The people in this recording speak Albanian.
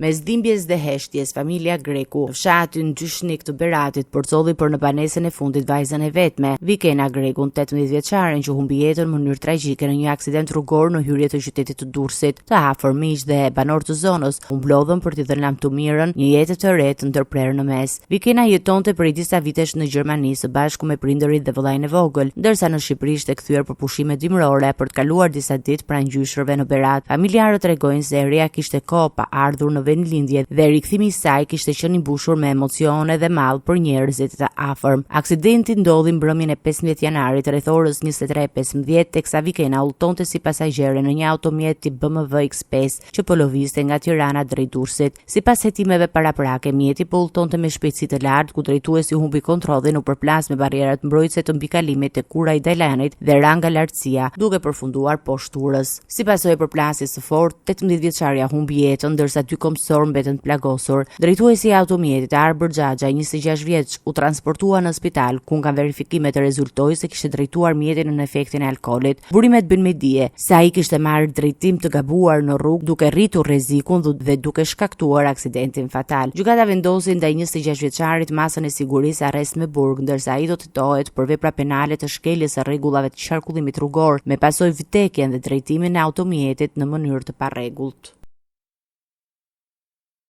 Mes dhimbjes dhe heshtjes, familja Greku, në fshatin Dyshnik të Beratit, përcolli për në banesën e fundit vajzën e vetme, Vikena Gregun, 18 vjeçaren që humbi jetën në mënyrë tragjike në një aksident rrugor në hyrje të qytetit të Durrësit. Të afërm, miq dhe banorë të zonës u mblodhën për t'i dhënë lamtumirën një jete të re të ndërprerë në mes. Vikena jetonte prej disa vitesh në Gjermani së bashku me prindërit dhe vëllain e vogël, ndërsa në Shqipëri ishte kthyer për pushime dimërore për të kaluar disa ditë pranë gjyshërve në Berat. Familjarët tregojnë se e reja kishte kohë pa ardhur në vendlindje dhe rikthimi i saj kishte qenë i mbushur me emocione dhe mall për njerëzit e afërm. Aksidenti ndodhi mbrëmjen e 15 janarit rreth orës 23:15 teksa Vikena udhëtonte si pasagjere në një automjet tip BMW X5 që po lëvizte nga Tirana drejt Durrësit. Sipas hetimeve paraprake, mjeti po udhëtonte me shpejtësi të lartë, ku drejtuesi humbi kontrollin, u përplas me barrierat mbrojtëse të mbikalimit te Ura e Dajlanit dhe ra nga lartësia, duke përfunduar poshtë urës. Si pasojë e përplasjes së fortë, 18 vjeçarja humbi jetën, ndërsa dy këmbësorë mbetën të plagosur. Drejtuesi i automjetit, Arbër Xhaxha, 26 vjeç, u transportua në spital, ku nga verifikimet rezultoi se kishte drejtuar mjetin nën efektin e alkoolit. Burimet bëjnë me dije se ai kishte marrë drejtim të gabuar në rrugë duke rritur rrezikun dhe duke shkaktuar aksidentin fatal. Gjykata vendosi ndaj 26 vjeçarit masën e sigurisë arrest me burg, ndërsa ai do të hetohet për vepra penale të shkeljes së rregullave të qarkullimit rrugor me pasojë vdekjen dhe drejtimin e automjetit në mënyrë të parregullt.